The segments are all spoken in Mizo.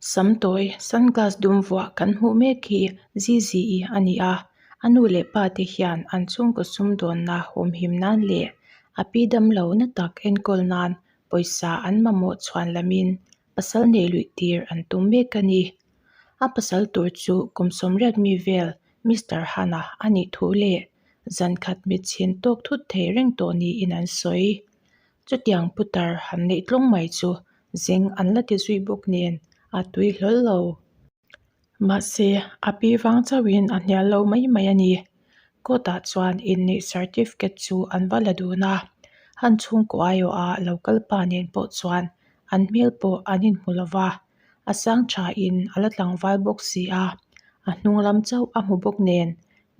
Sam tawi sunglass dum vuah kan hmuh mek hi Zizi-i a ni a a nu leh pa te hian an chhungkaw sumdawnna humhim nan leh a pi damlo na tak enkawl nan pawisa an mamawh chhuan lamin pasal nei luih tir an tum mek a ni. A pasal tur chu kum sawmriat mi vel Mister Hana a nih thu leh zan khat mitchhin tawk thut thei reng tawh niin an sawi. Chutiang putar han neih tlawng mai chu zeng an la ti zui bawk nen a tui hlawl lo. Mahse, a pi vang chauhin a hnial lo mai mai a ni. Court ah chuan inneih certificate chu an va la dun a, han chhungkaw aiawha lo kal pa nen pawh chuan an hmel pawh an inhmu lo va, a sang thain a la tlangval bawk si a, a hnung lam chauh a hmu bawk nen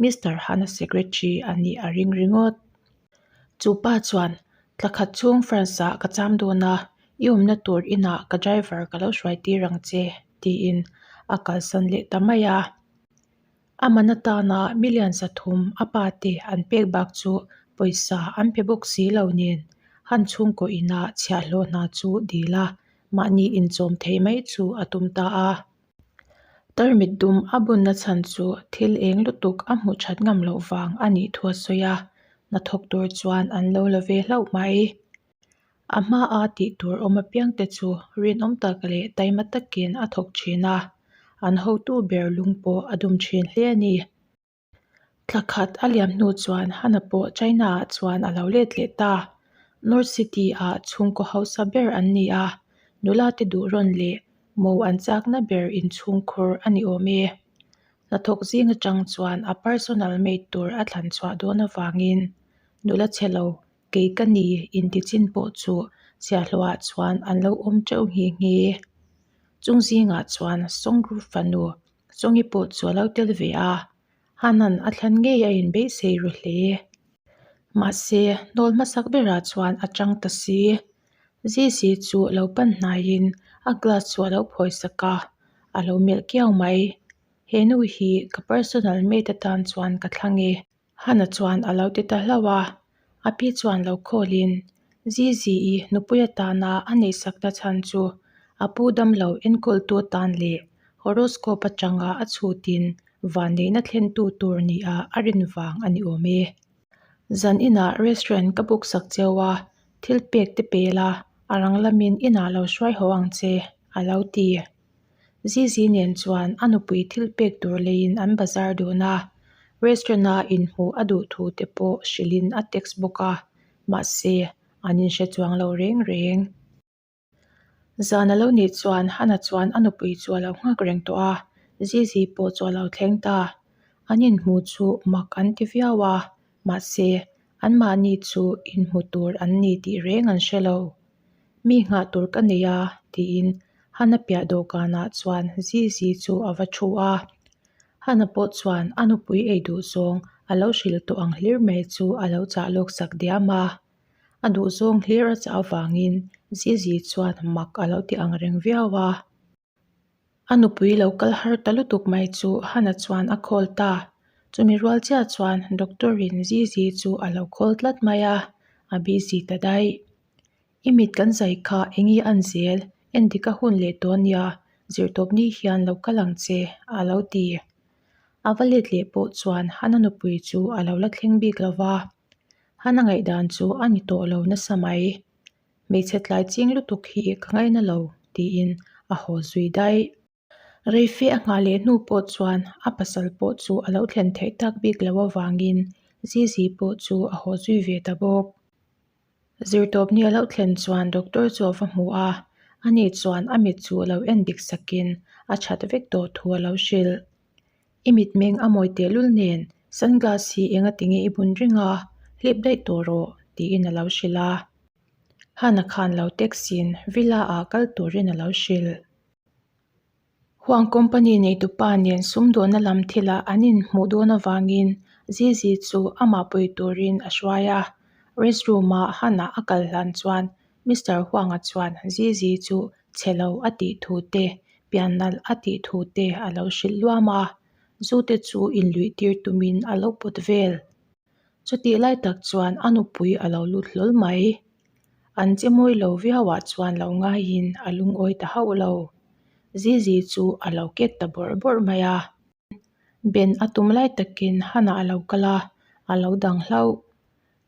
Mister Hana secretary a nih a ring ringawt. Chu pa chuan, Thla khat chhung France ah ka cham dawn a, i awmna tur inah ka driver ka lo hruai tir ang che, tiin a kalsan leh ta mai a. A man atana million 300 a pa te an pek bak chu pawisa an pe bawk si lo nen, han chhungkaw inah chhiahhlawh hna chu dil a, mahni inchawm thei mai chu a tum ta a. Tarmit dum a bunna chhan chu thil eng lutuk a hmuh that ngam loh vang a nih thu a sawi a, hnathawk tur chuan an lo la ve hlauh mai. A hmaa tih tur awm apiang te chu rinawm tak leh taima takin a thawk thin a, an hotu ber lung pawh a dum thin hle a ni. Thla khat a liam hnu chuan Hana pawh China ah chuan a lo let leh ta. North City ah chhungkaw hausa ber an ni a, nula te duh rawn leh mo an chakna ber inchhungkhur a ni awm e. Hnathawk zing atang chuan a personal maid tur a thlan chhuah dawn avangin nula chhe lo kei ka ni inti chin pawh chu chhiahhlawh ah chuan an lo awm teuh nghe nghe. Chung zingah chuan Song Group fanu Chawngi pawh chu a lo tel ve a, Hanan a thlan ngei a inbeisei ru hle. Mahse, hnawl hmasak berah chuan a chang ta si. Zizi chu lo pan hnaiin a glass chu a lo phawi sak a, a lo melh kiau mai. He nu hi ka personal maid atan chuan ka thlang e. Hana chuan a lo ti ta hlauh a, a pi chuan lo khawlin Zizi-i nupui atana a neihsakna chhan chu a pu damlo enkawltu atan leh horoscope atanga a chhutin vanneihna thlentu tur nia a rin vang a ni awm e. Zan inah restaurant ka book sak cheu a, thil pek te pe la, a rang lamin inah lo hruai haw ang che, a lo ti. Zizi nen chuan a nupui thil pek tur leiin an bazar dun a, restaurant-a inhmuh a duh thu te pawh hrilhin a text bawk a, mahse an inhre chuang lo reng reng. Zan a lo nih chuan Hana chuan a nupui chu a lo nghak reng tawh a, Zizi pawh chu a lo thleng ta. An inhmu chu mak an ti viau a, mahse anmahni chu inhmu tur an ni tih reng an hre lo. Mi nghah tur ka nei a, tiin Hana piah dawhkanah chuan Zizi chu a va thu a. Hana pawh chuan a nupui ei duh zawng a lo hrilh tawh ang hlir mai chu a lo chah lawk sak diam a. A duh zawng hlir a chah avangin Zizi chuan mak a lo ti ang reng viau a. A nupui lo kal har ta lutuk mai chu Hana chuan a call ta. Chumi rual chiah chuan doctor in Zizi chu a lo call tlat mai a, a busy ta daih. I mit kan zai kha eng i an zel, endik a hun leh tawh ania, zirtawp ni hian lo kal ang che, a lo ti. A va let leh pawh chuan Hana nupui chu a lo la thleng bik lo va, Hana ngaihdan chu a ni tawh lo nasa mai. Hmeichhe tlai ching lutuk hi ka ngaina lo, tiin a haw zui daih. Reife a nghah leh hnu pawh chuan a pasal pawh chu a lo thlen theih tak bik loh avangin Zizi pawh chu a haw zui ve ta bawk. Zirtawp ni a lo thlen chuan doctor chu a va hmu a, ani chuan a mit chu a lo en dik sakin a that vek tawh thu a lo hrilh. I mitmeng a mawi tehlul nen sunglass hi enga tinge i bun reng a, hlip daih tawh rawh, tiin a lo hrilh a. Hana khan lo text in villa ah kal turin a lo hrilh. Huang company neitupa nen sumdawnna lam thilah an inhmuh dawn avangin Zizi chu amah pui turin a hruai a. Restroom ah Hana a kal hlan chuan Mister Huanga chuan Zizi chu chhe lo a tih thu te, pian nalh a tih thu te a lo hrilh luam a, zu te chu inluih tir tumin a lo pawt vel. Chutih lai tak chuan a nupui a lo lut hlawl mai. An che mawi lo viauah chuan lo ngaiin a lungawi ta hauh lo. Zizi chu a lo kek ta bawrh bawrh mai a. Ben a tum lai takin Hana a lo kal a, a lo dang hlauh.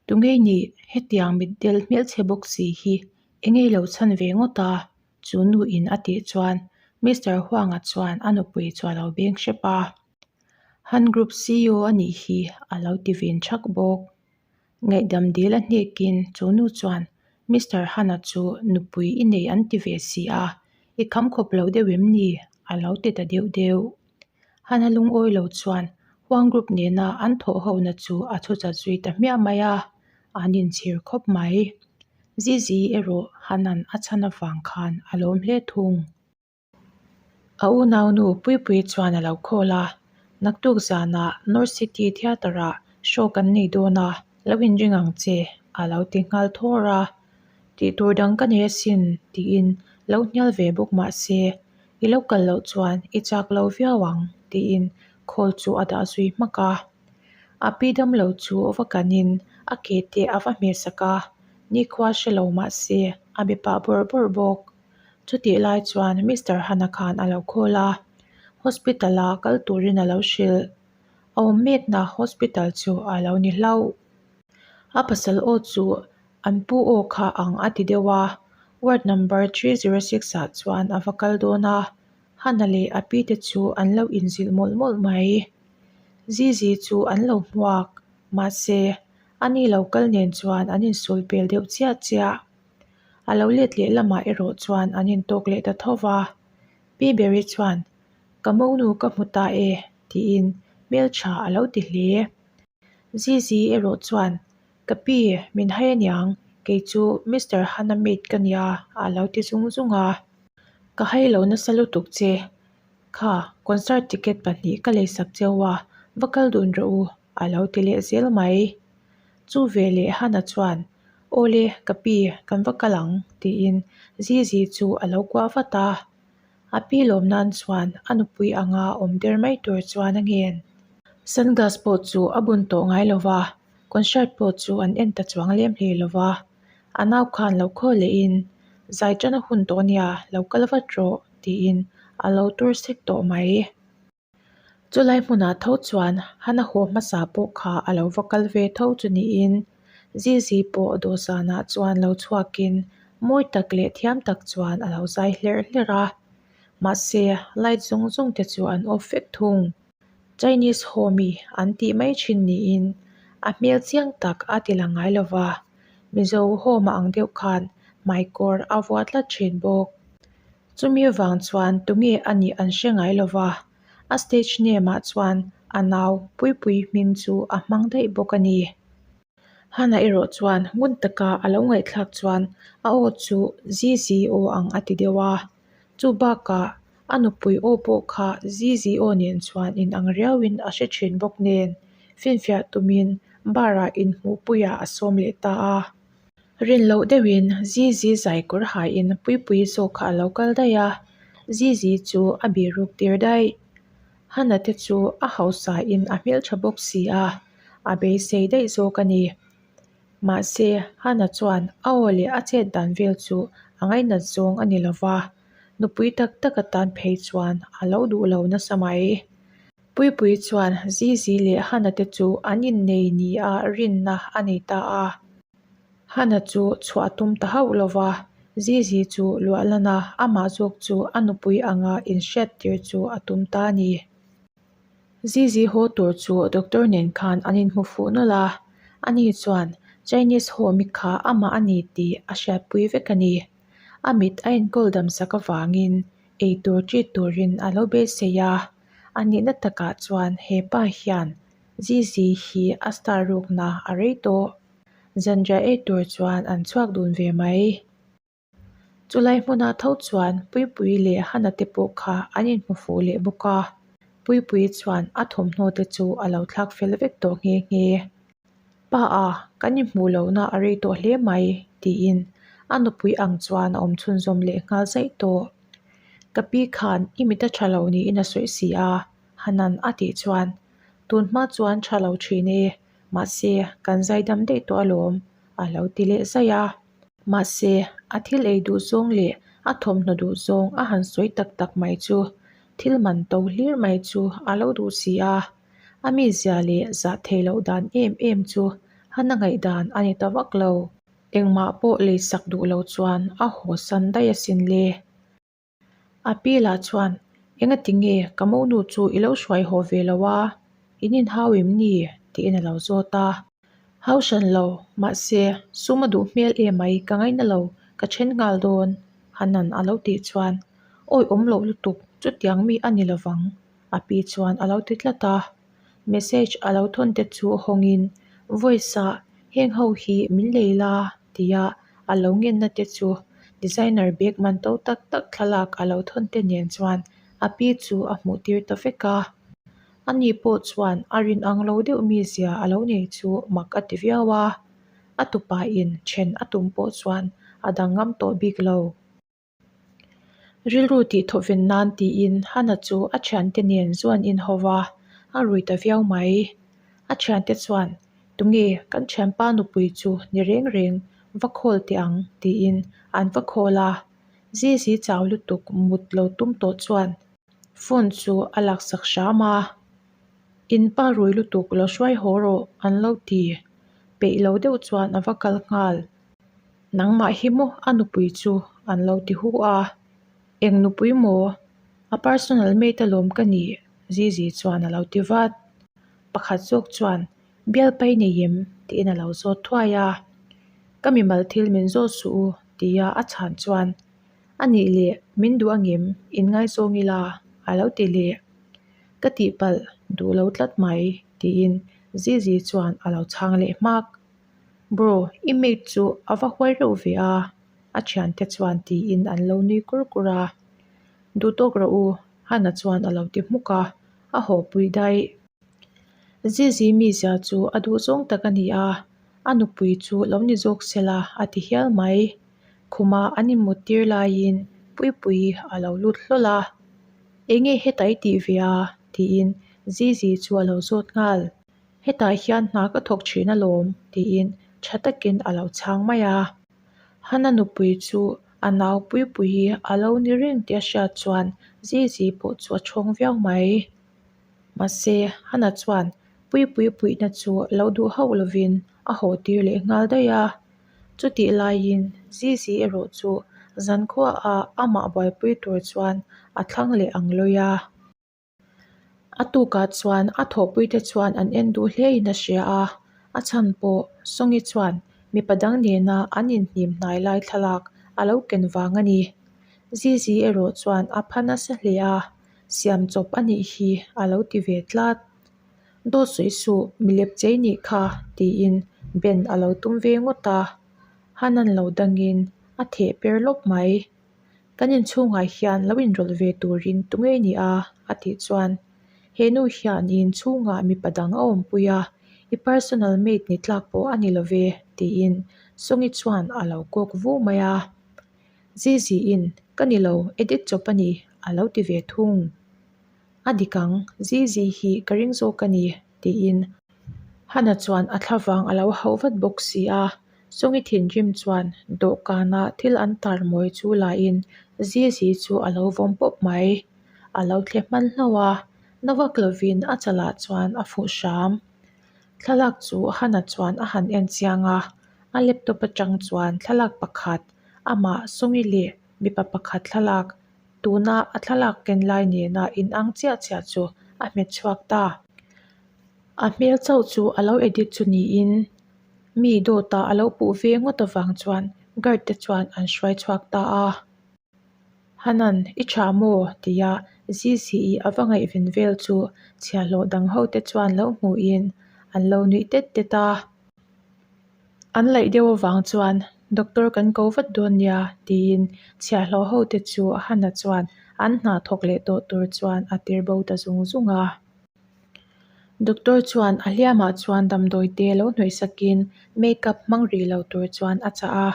Tunge nih hetiang mitdel hmelchhe bawk si hi enge lo chhan ve ngawt a? Chu nu in a tih chuan Mister Huanga chuan a nupui chu a lo beng hrep a. Han Group CEO a nih hi a lo ti vin thak bawk. Ngaihdam dil a hnekin chu nu chuan Mister Hana chu nupui i nei an ti ve si a, i kham khawp lo deuh em ni? a lo ti ta deuh deuh. Hana lungawi lo chuan Huang Group nena an thawh hona chu a thu chat zui ta hmiah mai a, an inchhir khawp mai. Zizi erawh Hana'n a chhan avang khan a lawm hle thung. A unaunu Puipuii chuan a lo call a, Naktuk zanah North City Theatre-ah show kan nei dawn a, lo inring ang che, a lo ti nghal thawr a. Tih tur dang ka nei asin, tiin lo hnial ve bawk mah se, I lo kal loh chuan i chak lo viau ang, tiin call chu a dah zui hmak a. A pi damlo chu va kanin a ke te a va hmehsak a, nikhua hre lo mah se a be pah bawrh bawrh bawk. Chutih lai chuan Mister Hana khan a lo call a, hospital a kal turin a lo hrilh. A awm mekna hospital chu a lo ni hlauh. A pasal aw chu an pu aw kha ang a ti deuh a, ward number 306 ah chuan a va kal dawn a, Hana leh a pi te chu an lo inzilh mawlh mawlh mai. Zizi chu an lo hmuak, mahse ani lo kal nen chuan an insul pel deuh chiah chiah. A lo let leh lamah erawh chuan an intawk leh ta tho va. Pi Berry chuan, Ka monu ka hmu ta e, tiin hmeltha a lo ti hle. Zizi erawh chuan, Ka pi, min hai aniang, kei chu Mister Hana maid ka nia, a lo ti zung zung a. Ka hai lo nasa lutuk che. Kha, concert ticket pahnih ka leisak cheu a, va kal dun rawh u, a lo ti leh zel mai. Chu veleh Hana chuan, Awle, ka pi, kan va kal ang, tiin Zizi chu a lo kuah vat a. A pi lawm nan chuan a nupui anga awm der mai tur chuan a ngen. Sunglass pawh chu a bun tawh ngai lo va, concert pawh chu an en ta chuang lem hle lo va. A nau khan lo khaw lehin, Zai tan a hun tawh nia, lo kal vat rawh, tiin a lo tur sek tawh mai. Chulai hmunah tho chuan Hana haw hmasa pawh kha a lo va kal ve tho chu niin Zizi pawh dawhsanah chuan lo chhuakin mawi tak leh thiam tak chuan a lo zai hlerh hlerh a. Mahse, light zawng zawng te chu an off vek thung. Chinese Homi an tih mai thin niin a hmel chiang tak a ti lang ngai lo va, Mizo Home ang deuh khan hmaikawr a vuah tlat thin bawk. Chumi vang chuan tunge a nih an hre ngai lo va, a stage name ah chuan a nau Puipui hming chu a hmang daih bawk a ni. Hana erawh chuan ngun taka a lo ngaihthlak chuan a aw chu Zizi aw ang a ti deuh a, chu bakah a nupui aw pawh kha Zizi aw nen chuan inang riauin a hre thin bawk nen finfiah tumin bar ah inhmuhpuiah a sawm leh ta a. Rin loh deuhin Zizi zai kawr haiin Puipuii zawk kha a lo kal daih a, Zizi chu a biruk tir daih. Hana te chu a hausa in a hmeltha bawk si a, a beisei daih zawk a ni. Mahse, Hana chuan a aw leh a chet dan vel chu a ngainat zawng a ni lo va, nupui tak tak atan phei chuan a lo duh lo nasa mai. Puipuii chuan Zizi leh Hana te chu an innei nia rinna a nei ta a. Hana chu chhuah a tum ta hauh lo va, Zizi chu luah lan a, amah zawk chu a nupui anga inhriat tir chu a tum ta a ni. Zizi haw tur chu doctor nen khan an inhmu fuh nawlh a, ani chuan Chinese home kha amah a ni tih a hriatpui vek a ni. A mit a enkawl damsak avangin eitur treat turin a lo beisei a. A nihna takah chuan he pa hian Zizi hi a star rukna a rei tawh. Zanriah ei tur chuan an chhuak dun ve mai. Chulai hmunah tho chuan Puipuii leh Hana te pawh kha an inhmu fuh leh bawk a. Puipuii chuan a thawmhnaw te chu a lo thlak fel vek tawh nghe nghe. Pa a, kan inhmuh lohna a rei tawh hle mai, tiin a nupui ang chuan a awm chhunzawm leh nghal zaih tawh. Ka pi khan i mit a tha lo niin a sawi si a, Hanan a tih chuan, Tun hma chuan tha lo thin e, mahse kan zaidam daih tawh alawm, a lo ti leh zaih a. Mahse, a thil ei duh zawng leh A thawmhnaw duh zawng a han sawi tak tak mai chu thil man to hlir mai chu a lo duh si a. A mizia leh zah theih loh dan em em chu Hana ngaihdan a ni ta vak lo. Engmah pawh leisak duh lo chuan a haw san daih asin le. A pi lah chuan, Engati nge ka monu chu i lo hruai haw ve lo a? In inhau em ni? tiin a lo zawt a. Hau hran lo, mahse, sum a duh hmel emai ka ngaina lo, ka then nghal dawn, Hanan a lo tih chuan, Awi awm loh lutuk, chutiang mi a ni lovang, a pi chuan a lo ti tlat a. Message a lo thawn te chu hawngin, Voice ah heng ho hi min lei la tia a lo ngenna te chu designer bag man to tak tak thlalak a lo thawn te nen chuan a pi chu a hmuh tir ta vek a. Ani pawh chuan a rin ang lo deuh mizia a lo nei chu mak a ti viau a, a tupa in then a tum pawh chuan a dang ngam tawh bik lo. Rilru tih thawhven nan tiin Hana chu a thiante nen zuan in ho va, a rui ta viau mai. A thiante chuan, Tunge kan thianpa nupui chu ni reng reng va khawl teh ang tiin an va khawl a. Zizi chau lutuk mut lo tum tawh chuan phone chu a laksak hram a. In pa rui lutuk lo hruai haw rawh an lo ti. Peih lo deuh chuan a va kal nghal. Nangmah hi maw a nupui chu an lo ti hu a, Eng nupui maw? A personal mate alawm ka nih Zizi chuan a lo ti vat. Pakhat zawk chuan Bialpai nei em? tiin a lo zawt thuai a. Ka mimal thil min zawt suh u tia a chhan chuan A nih leh min duh angem inngaizawng ila a lo ti leh. Ka tihpalh duh lo tlat mai tiin Zizi chuan a lo chhang leh hmak. Bro, i mate chu a va huai reuh ve a, a thiante chuan tiin an lo nui kur kur a. Duh tawk rawh u, Hana chuan a lo ti hmuk a, a haw pui daih. Zizi mizia chu a duh zawng tak a ni a, a nupui chu lo ni zawk se la a ti hial mai. Khuma an inmut tir laiin Puipuii a lo lut hlawl a, Enge hetah i tih ve a? tiin Zizi chu a lo zawt nghal. Hetah hian hna ka thawk thin alawm tiin tha takin a lo chhang mai a. Hana nupui chu a nau Puipui hi a lo ni reng tih a hriat chuan Zizi pawh chu a chhawng viau mai. Mahse, Hana chuan Puipui puihna chu lo duh hauh lovin a haw tir leh nghal daih a. Chutih laiin Zizi erawh chu zankhuaah amah buaipui tur chuan a thlang leh ang lawi a. A tukah chuan a thawhpuite chuan an en duh hlein a hria a, a chhan pawh Songi chuan mipa dang nena an inhnim hnai lai thlalak a lo ken vang a ni. Zizi erawh chuan a pha nasa hle a, siam chawp a nih hi a lo ti ve tlat. Dawt sawi suh, mi lep chei nih kha tiin Ben a lo tum ve ngawt a, Hanan lo dangin a theh per lawp mai. Kan inchhungah hian lo inrawlh ve turin tu ngei ni a? a tih chuan, He nu hian i inchhungah mipa dang a awmpui a, i personal maid ni tlak pawh a ni lo ve, tiin Songi chuan a lo kawk vu mai a. Ziziin, Ka ni lo, edit chawp a ni, a lo ti ve thung. A dik ang, Zizi hi ka ring zawk a ni, tiin Hana chuan a thlavang a lo hauh vat bawk si a. Songi thinrim chuan dawhkana thil an tar mawi chu lain Zizi chu a lo vawm pawp mai. A lo thle hman hlauh a, na vak lovin a chalah chuan a fuh hram. Thlalak chu Hana chuan a han en chiang a, a laptop atang chuan thlalak pakhat amah Songi leh mipa pakhat thlalak Tuna a thlalak ken lai nena inang chiah chiah chu a hmet chhuak ta. A hmel chauh chu a lo edit chu niin mi dawta a lo puh ve ngawt avang chuan guard te chuan an hruai chhuak ta a. Hanan, i tha maw? tia Zizi-i a va ngaihven vel chu chhiahhlawh dang ho te chuan lo hmuhin an lo nuih tet tet a. An laih deuh avang chuan doctor kan ko vat dawn nia tiin chhiahhlawh ho te chu Hana chuan an hna thawk leh tawh tur chuan a tir bo ta zung zung a. Doctor chuan a hliamah chuan damdawi te lo hnawih sakin make up hmang rih lo tur chuan a chah a.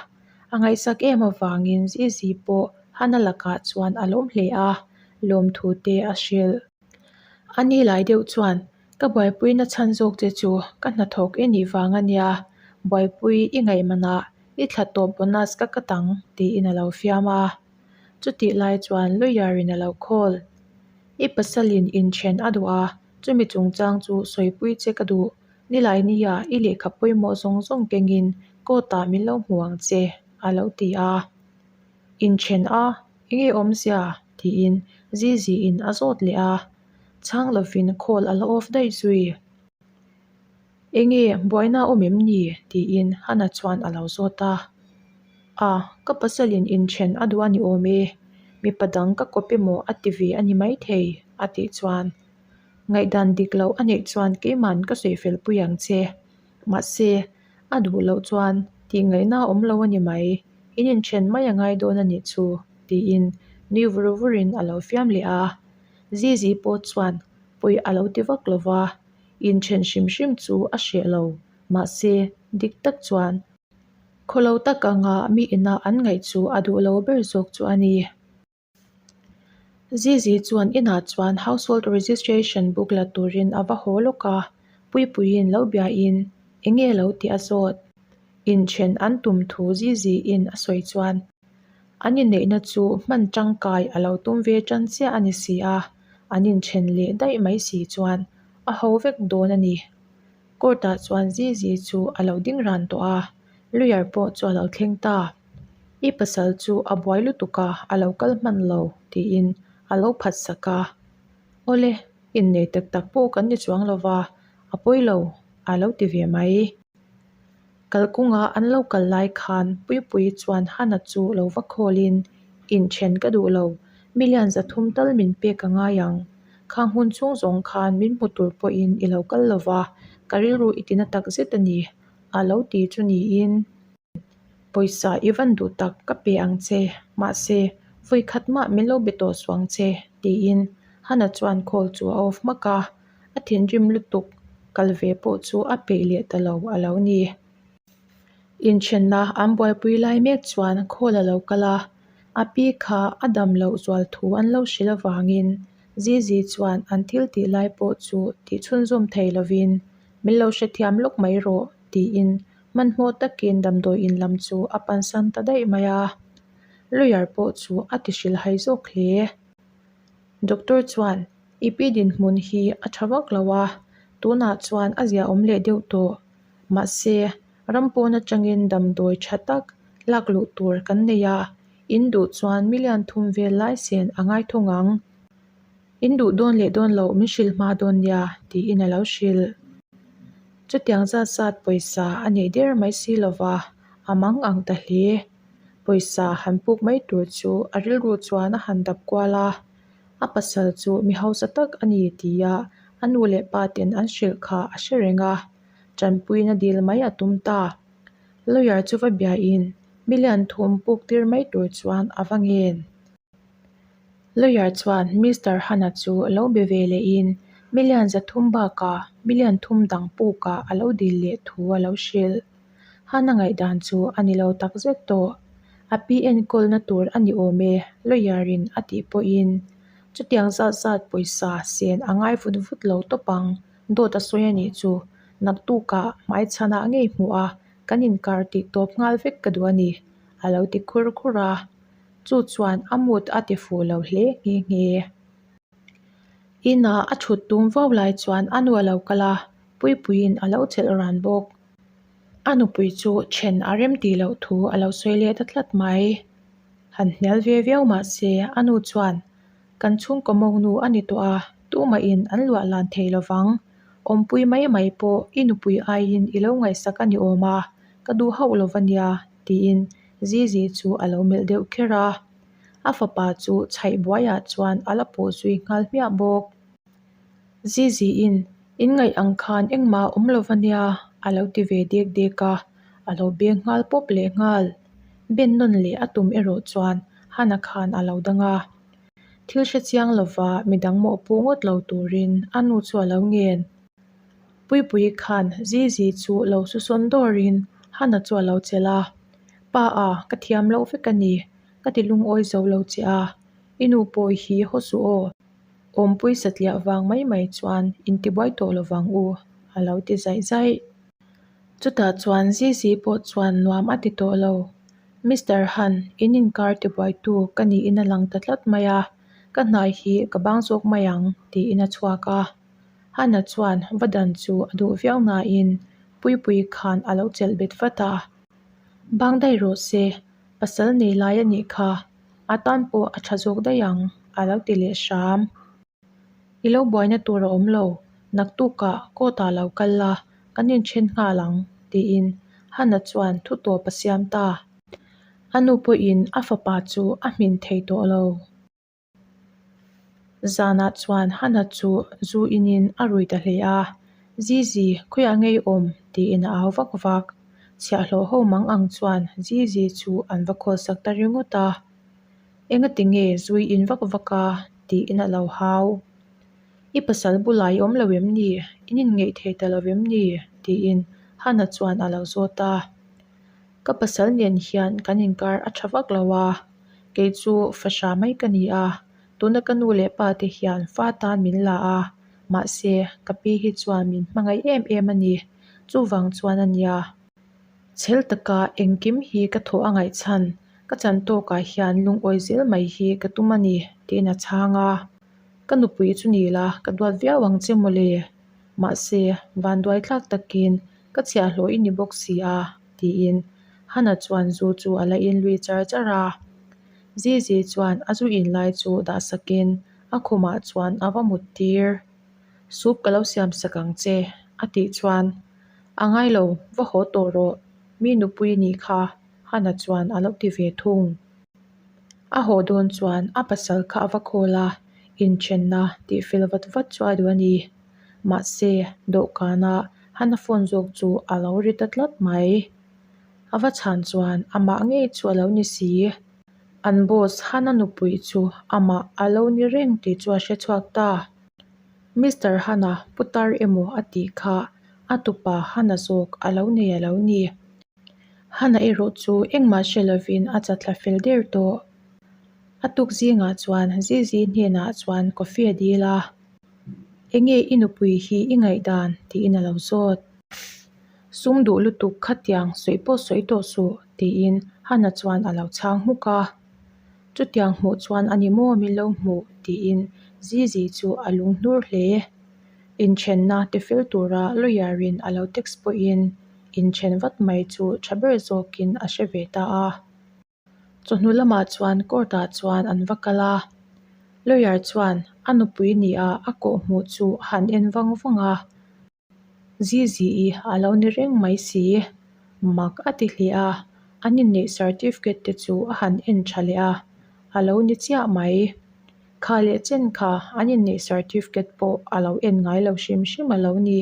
A ngaihsak em avangin Zizi pawh Hana lakah chuan a lawm hle a, lawmthu te a hrilh. A ni lai deuh chuan Ka buaipui na chhan zawk che chu ka hnathawk i nih vang a nia, buaipui i ngaihmanah i thla tawp bonus ka kat ang tiin a lo fiam a. Chutih lai chuan lawyer in a lo call. I pasalin inthen a duh a, chumi chungchang chu sawipui che ka duh. Nilai nia i lehkha pawimawh zawng zawng kengin court ah min lo hmu ang che, a lo ti a. Inthen a, enge awmzia? tiin Zizi-in a zawt leh a. Chhang lovin call a la off daih zui. Enge buaina a awm em ni? tiin Hana chuan a lo zawt a. A, ka pasalin inthen a duh a ni awm e, mipa dang ka kawp emaw a ti ve a ni maithei, a tih chuan. Ngaihdan dik loh a neih chuan keiman ka sawi fel pui ang che. Mahse, a duh loh chuan tih ngaihna a awm lo a ni mai, in inthen mai a ngai dawn a nih chu, tiin nui vur vurin a lo fiam leh a. Zizi pawh chuan pawi a lo ti vak lo va, inthen hrim hrim chu a hreh lo, mahse, dik tak chuan khawlo tak anga mi ina an ngaih chu a duh lo ber zawk chu a ni. Zizi chuan inah chuan household registration book la turin a va haw lawk a, Puipuiin lo biain eng nge lo tih a zawt. Inthen an tum thu Ziziin a sawi chuan an inneihna chu hman tangkai a lo tum ve tan chiah a ni si a, an inthen leh daih mai si chuan a ho vek dawn a ni. Court ah chuan Zizi chu a lo ding ran tawh a, lawyer pawh chu a lo thleng ta. I pasal chu a buai lutuk a, a lo kal hman lo, tiin a lo phat sak a. Awle, innei tak tak pawh kan ni chuang lo va, a pawi lo, a lo ti ve mai. Kalkawnga an lo kal lai khan Puipuii chuan Hana chu lo va khawlin, Inthen ka duh lo, million 300 tal min pek a ngai ang. Khang hun chhung zawng khan min hmu tur pawhin i lo kal lo va, ka rilru i tina tak zet a ni, a lo ti chu niin. Pawisa i van duh tak ka pe ang che, mahse, vawi khat mah min lo be tawh suang che, tiin Hana chuan call chu a off hmak a, a thinrim lutuk kal ve pawh chu a peih leh ta lo a lo ni. Inthenna an buaipui lai mek chuan call a lo kal a, a pi kha a dam loh zual thu an lo hrilh avangin Zizi chuan an thil tih lai pawh chu tih chhunzawm thei lovin min lo hrethiam lawk mai rawh tiin Hmanhmawh takin damdawi in lam chu a pansan ta daih mai a, lawyer pawh chu a ti hrilhhai zawk hle. Doctor chuan, I pi dinhmun hi a tha vak lo a, tunah chuan a ziaawm leh deuh tawh. Mahse, ram pawn atangin damdawi tha tak lak luh tur kan nei a, in duh chuan million thum vel lai sen a ngai thung ang. In duh dawn leh dawn loh min hrilh hma dawn nia, tiin a lo hrilh. Chutiang zat zat pawisa a neih der mai si lova, a mang ang ta hle. Pawisa han puk mai tur chu a rilru chuan a han dap kual a, a pasal chu mi hausa tak a ni tia a nu leh pa ten an hrilh kha a hre reng a, tanpuina dil mai a tum ta. Lawyer chu va biain million thum puk tir mai tur chuan a va ngen. Lawyer chuan Mister Hana chu lo be ve lehin million 300 bakah million thum dang pukah a lo dil leh thu a lo hrilh. Hana ngaihdan chu a ni lo takzet tawh. A pi enkawlna tur a ni awm e, lawyer in a tih pawhin chutiang zat zat pawisa sen a ngai vut vut lo tawp ang, dawt a sawi a nih chu. Naktukah hmaichhanah ngei hmuh a, kan inkar tih tawp nghal vek ka duh a ni, a lo ti khur khur a. Chu chuan a mood a ti fuh lo hle nghe nghe. Inah a thut tum vau lai chuan a nu a lo kal a, Puipuiin a lo chelh ran bawk. A nupui chu then a rem tih loh thu a lo sawi leh ta tlat mai. Han hnial ve viau mah se a nu chuan kan chhungkaw mawngnu a ni tawh a, tumahin an luah lan thei lo vang. Awmpui mai mai pawh i nupui aiin i lo ngaihsak a ni awm a, ka duh hauh lo va nia, tiin Zizi chu a lo melh deuh kher a, a fapa chu chhaih buaiah chuan a la pawh zui nghal hmiah bawk. Ziziin, In ngaih ang khan engmah a awm lo va nia, a lo ti ve dek dek a, a lo beng nghal pawp leh nghal. Ben nawn leh a tum erawh chuan Hana khan a lo dang a. Thil hre chiang lova midang mawhpuh ngawt lo turin a nu chu a lo ngen. Puipuii khan Zizi chu lo susawn dawrin Hana chu a lo chelh a, Pa a, ka thiam loh vek a ni, ka ti lungawi zo lo che a, i nu pawh hi haw suh aw, awmpui satliah vang mai mai chuan intibuai tawh lo vang u, a lo ti zaih zaih. Chutah chuan Zizi pawh chuan nuam a ti tawh lo. Mister Han, in inkar tibuaitu ka niin a lang ta tlat mai a, ka hnai hi ka bang zawk mai ang, tiin a chhuak a. Hana chuan va dan chu a duh viau nain Puipuii khan a lo chelh bet vat a. Bang daih rawh se, pasal nei lai a nih kha, a tan pawh a tha zawk daih ang, a lo ti leh hram. I lo buaina tur a awm lo, naktukah court ah lo kal la, kan inthen nghal ang, tiin Hana chuan thu tawp a siam ta. A nu pawhin a fapa chu a hmin thei tawh lo. Zanah chuan Hana chu zu inin a rui ta hle a, Zizi, khawiah nge i awm? tiin a au vak vak. Chhiahhlawh ho mang ang chuan Zizi chu an va khawlsak ta ringawt a. Engati nge zui in vak vak a? tiin a lo hau. I pasal bulah i awm lo em ni? In inngeih thei ta lo em ni? tiin Hana chuan a lo zawt a. Ka pasal nen hian kan inkar a tha vak lo a, kei chu fahra mai ka ni a, tuna ka nu leh pa te hian fa tan min la a, mahse ka pi hi chuan min hmangaih em em a ni, chuvang chuan a nia. Chhel taka engkim hi ka thawh a ngaih chhan, ka chan tawkah hian lungawi zel mai hi ka tum a ni, tiin a chhang a. Ka nupui chu ni la, ka duat viau ang che mawle. Mahse, vanduai tlak takin ka chhiahhlawh i ni bawk si a, tiin Hana chuan zu chu a la in lui char char a. Zizi chuan a zu in lai chu dah sakin a khumah chuan a va mut tir. Soup ka lo siam sak ang che, a tih chuan, A ngai lo, va haw tawh rawh, mi nupui nih kha, Hana chuan a lo ti ve thung. A haw dawn chuan a pasal kha a va call a, inthenna tih fel vat vat chu a duh a ni. Mahse, dawhkana Hana phone zawk chu a lo ri ta tlat mai. A va chhan chuan amah ngei chu a lo ni si. An boss Hana nupui chu amah a lo ni reng tih chu a hre chhuak ta. Mister Hana putar emaw a tih kha a tupa Hana zawk a lo nei a lo ni. Hana erawh chu engmah hre lovin a chatthla fel der tawh. A tuk zingah chuan Zizi hnenah chuan coffee a dil a, Enge i nupui hi i ngaihdan? tiin a lo zawt. Sum duh lutuk khatiang sawi pawh sawi tawh suh tiin Hana chuan a lo chhang hmuk a. Chutiang hmuh chuan a ni maw min lo hmuh? tiin Zizi chu a lung hnur hle. Inthenna tifel tura lawyer in a lo text pawhin inthen vat mai chu tha ber zawkin a hre ve ta a. Chawhnu lamah chuan court ah chuan an va kal a, lawyer chuan a nupui nia a kawh hmuh chu a han en vang vang a, Zizi-i a lo ni reng mai si, mak a ti hle a, an inneih certificate te chu a han en tha leh a, a lo ni chiah mai. Kha leh chen kha an inneih certificate pawh a lo en ngai lo hrim hrim a lo ni.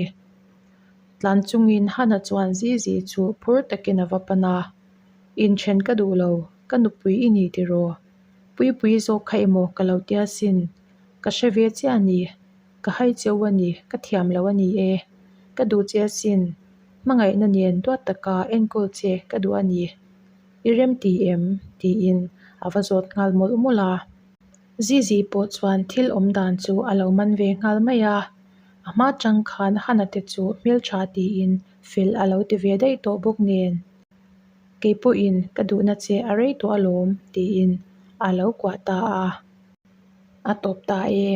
Tlan chungin Hana chuan Zizi chu phur takin a va pan a, Inthen ka duh lo, ka nupui i ni tiraw? Puipui zawk kha emaw ka lo tia sin, ka hre ve chiah a ni. Ka hai cheu a ni, ka thiam lo a ni e. Ka duh che asin, hmangaihna nen duat taka enkawl che ka duh a ni. I rem ti em? tiin a va zawt nghal mawlh mawlh a. Zizi pawh chuan thil awm dan chu a lo man ve nghal mai a. A hma tang khan Hana te chu hmeltha tiin fel a lo ti ve daih tawh bawk nen. Kei pawhin ka duhna che a rei tawh alawm tiin a lo kuah ta a. A tawp ta e.